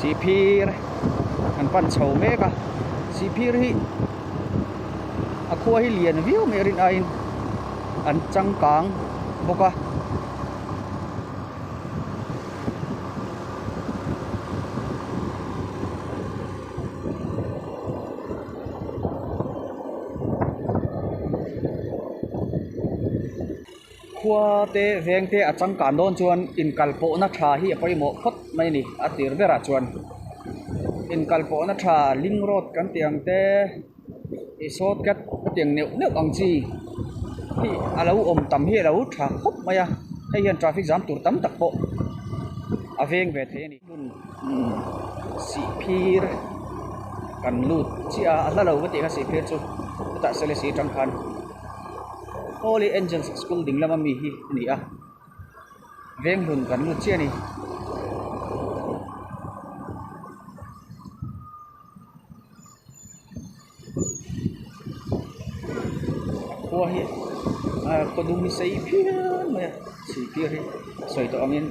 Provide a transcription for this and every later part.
Sihphir kan pan chho mek a Sihphir hi a khua hi lian viau mai a rin aiin an changkang bawk a. Khua te veng te a changkan dawn chuan inkalpawhna tha hi a pawimawh phawt mai a ni a tir berah chuan inkalpawhna tha link road kan tih ang te ih shortcut ka tih ang neuh neuh ang chi hi a lo awm tam hi a lo tha khawp mai a hei hian traffic jam tur tam tak pawh a veng ve thei a ni. Sihphir kan lut chiah a a hla lo ka tih kha sihphir chu chutah selesih atang khan Holy Angels school ding lama mi hi a ni a Venghlun kan lut chiah a ni. Khua hi ah khaw dum hi sei phian mai a sihphir hi sawi tawh angin.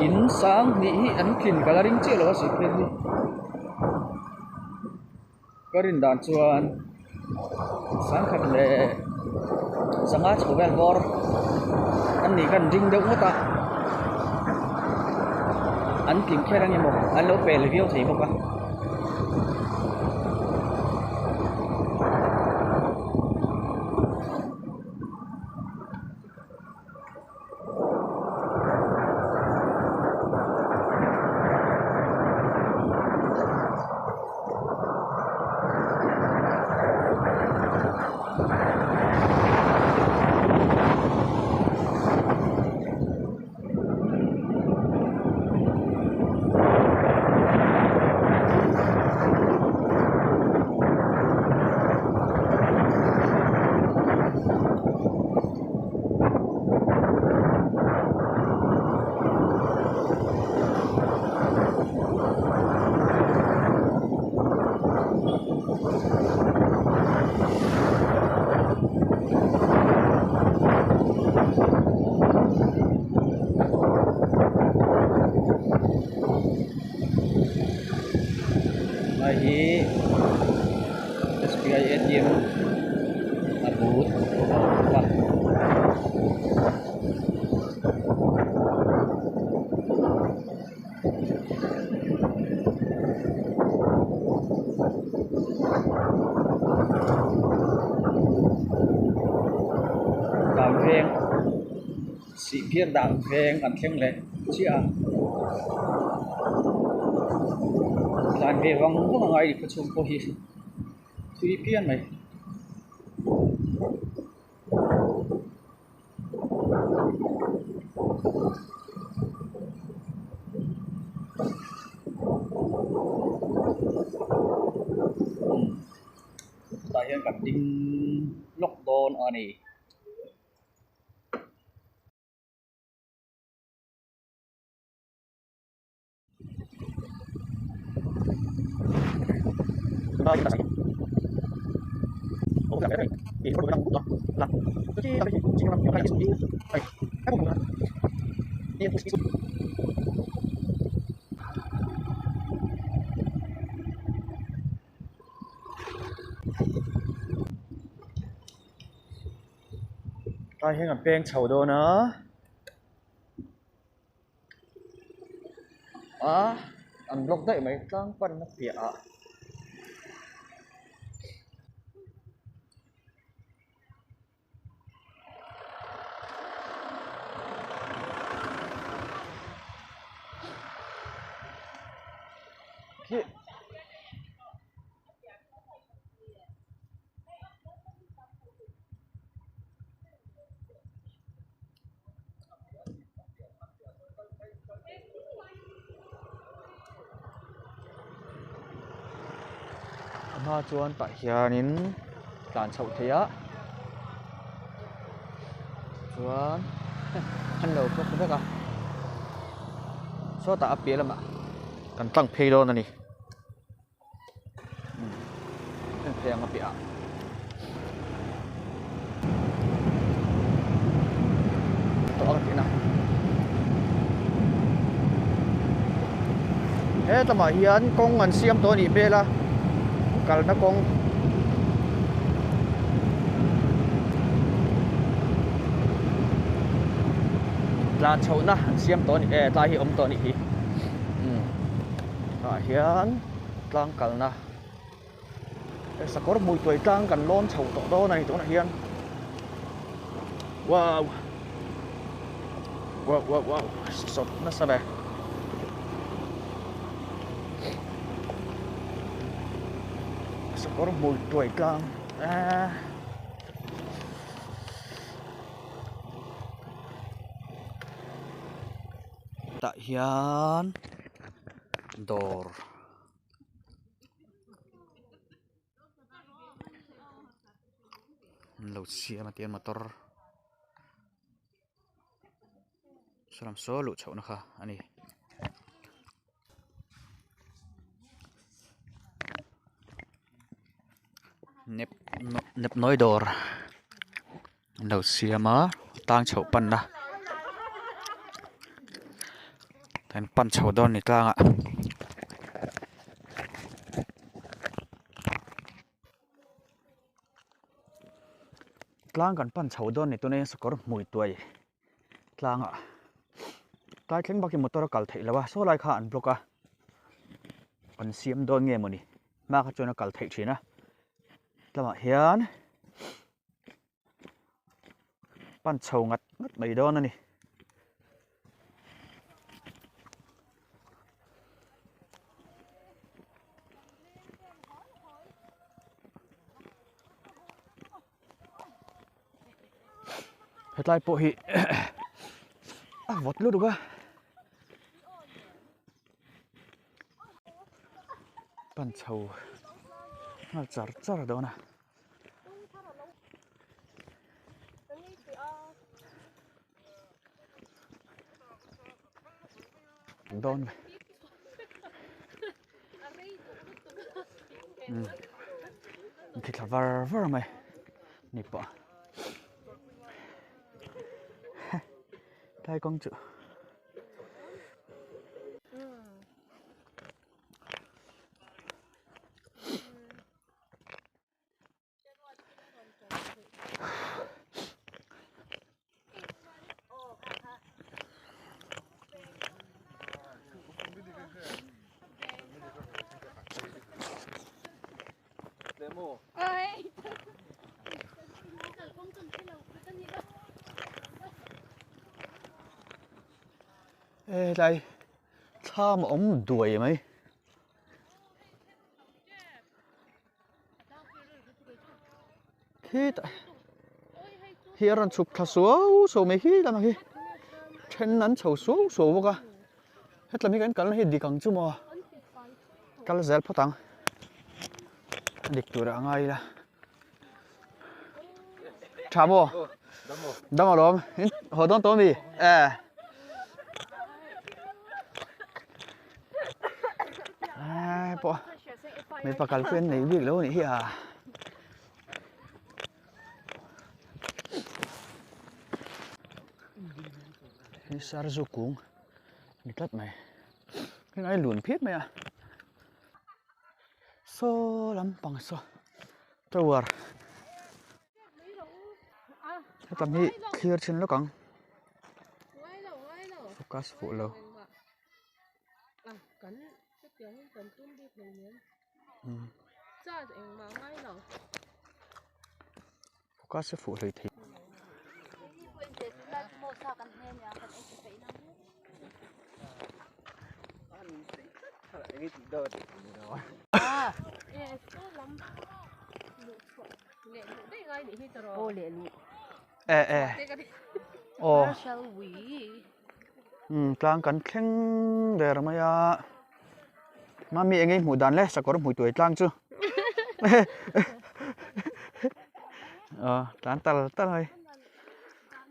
In sang hnih hi an tlin ka la ring chiah lo a sihphir hi ka rin dan chuan sangkhat leh sangha chho vel bawr an nih khan ding deuh ngawt a an tling kher ang emaw an lo pel viau thei bawk a. Hei hi SBI ATM a but a awm bawk a. Dan veng Sihphir dan veng an thleng leh chiah a tlan ve vang vang a ngai a ni khawchhung pawh hi thui phian mai. Tah hian kan ding lawk dawn a ni. Tlai hian kan peng chho dawn a. a an block daih mai tlang panna piah ah. Khi a hma chuan tah hianin tlan chhoh theih a chuan an lo bawk vek a sawtah a piah lamah kan tlang phei dawn a ni. En phei ang a piah ah. Tawh ang tihna. He lamah hian kawng an siam tawh a nih hmel a kalna kawng. Tlan chhohna an siam tawh a ni e tlai hi a awm tawh a nih hi. Tah hian tlang kalna sakawr hmui tuai tlang kan lawn chho tawh dawn a ni tunah hian wow wow wow wow sawt nasa ve sakawr hmui tuai tlang eee. Tah hian dawr an lo siam a tiang motor sawlam saw luh chhoh na kha a ni. Nepnawi dawr an lo siam a tlang chhoh panna an pan chho dawn a ni tlangah. Tlang kan pan chho dawn a ni tuna hian sakawr hmui tuai tlangah tlai thleng bakin motor a kal theih loh a saw lai kha an block a an siam dawn nge mawni hma kha chuan a kal theih thin a tlangah hian pan chho ngat ngat mai dawn a ni. Hetlai pawh hi a vawt lutuk a. Pan chho nghal char char dawn a. Dawn ve. Umm khi thla var var mai ni pawh tlai kawng chu. Hetlai thlam a awm duai mai. Khitah hi a rawn chhuk thla suau suau mai khi lamah khi then an chho suau suau bawk a hetlam hi kan kalna hi dik ang chu maw kal zel phawt ang a dik turah a ngai ila tha maw dam alawm in haw dawn tawh ami e. Pawh mipa kal pawh an nei bik lo a nih hi a. Hei sarzu kung ni tlat mai heng ai lun phiat mai a saw lampang saw tower hetam hi thlir thin lawk ang focus fuh lo. Kan chutiangin kan tum bik hleinem. Charge engmah ngai lo. Focus a fuh hlei thei. E e aw umm tlang kan thleng der mai a mami eng nge hmuh dan le sakawr hmui tuai tlang chu aw tlan tal tal mai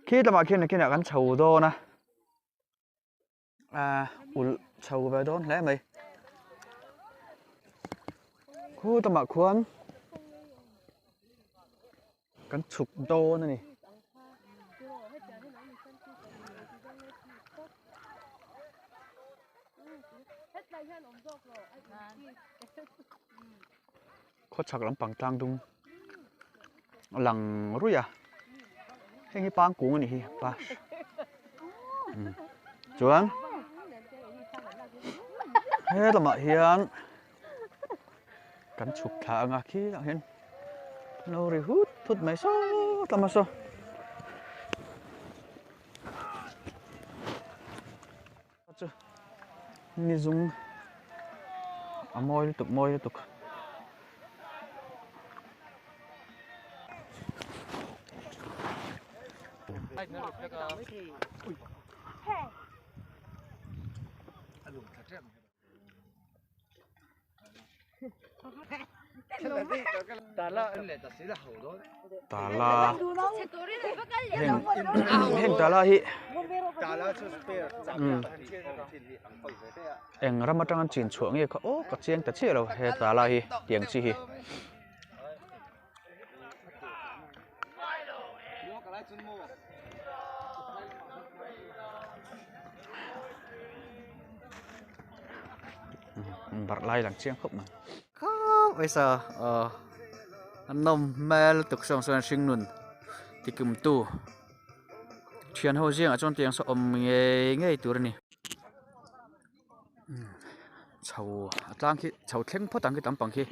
khi lamah khian nakinah kan chho dawn a ah ulh chho ve dawn hle mai khu lamah khuan kan chhuk dawn a ni. Khawchhak lampang tlang dum a lang ruih a heng hi pangkung a nih hi pa chuan he lamah hian kan chhuk thla anga khi ah hian lo ri hut hut mai sawt lam a saw chu ni zung a mawi lutuk mawi lutuk. Tala heng heng tala hi umm eng ram atanga chin chhuah nge kha aw ka chiang ta chiah lo he tala hi tiang chi hi. Barh lai lang chiang khawp mai. Khawp mai sa aw a nawm hmel lutuk sawn sawn hring nun tikum tu thian ho zingah chuan tiang saw awm ngei ngei tur a ni. Chho a tlang khi chho thleng phawt ang khi tam pang khi.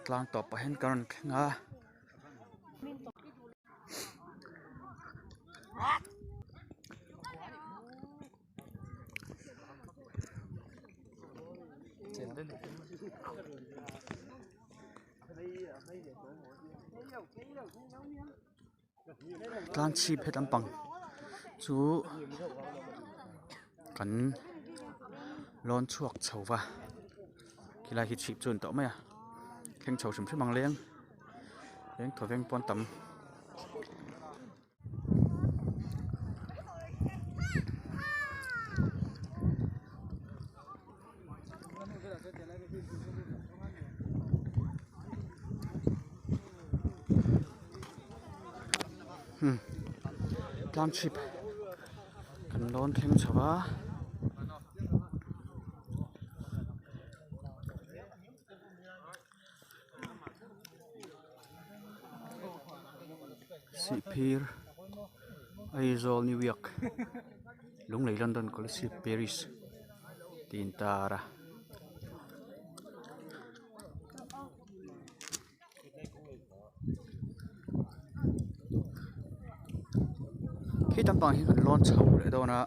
Tlang tawp ah hian ka rawn thleng a. Tlang chhip het lampang chu kan lawn chhuak chho va khilai hi chhip chu a ni tawh mai a thleng chho hrim hrim ang leng leng thawveng pawn tam. Tlang chhip kan lawn thleng chho a. Sihphir Aizawl New York Lunglei London Kolasib Paris tih in tar a. Khi tam pang hi kan lawn chho leh dawn a.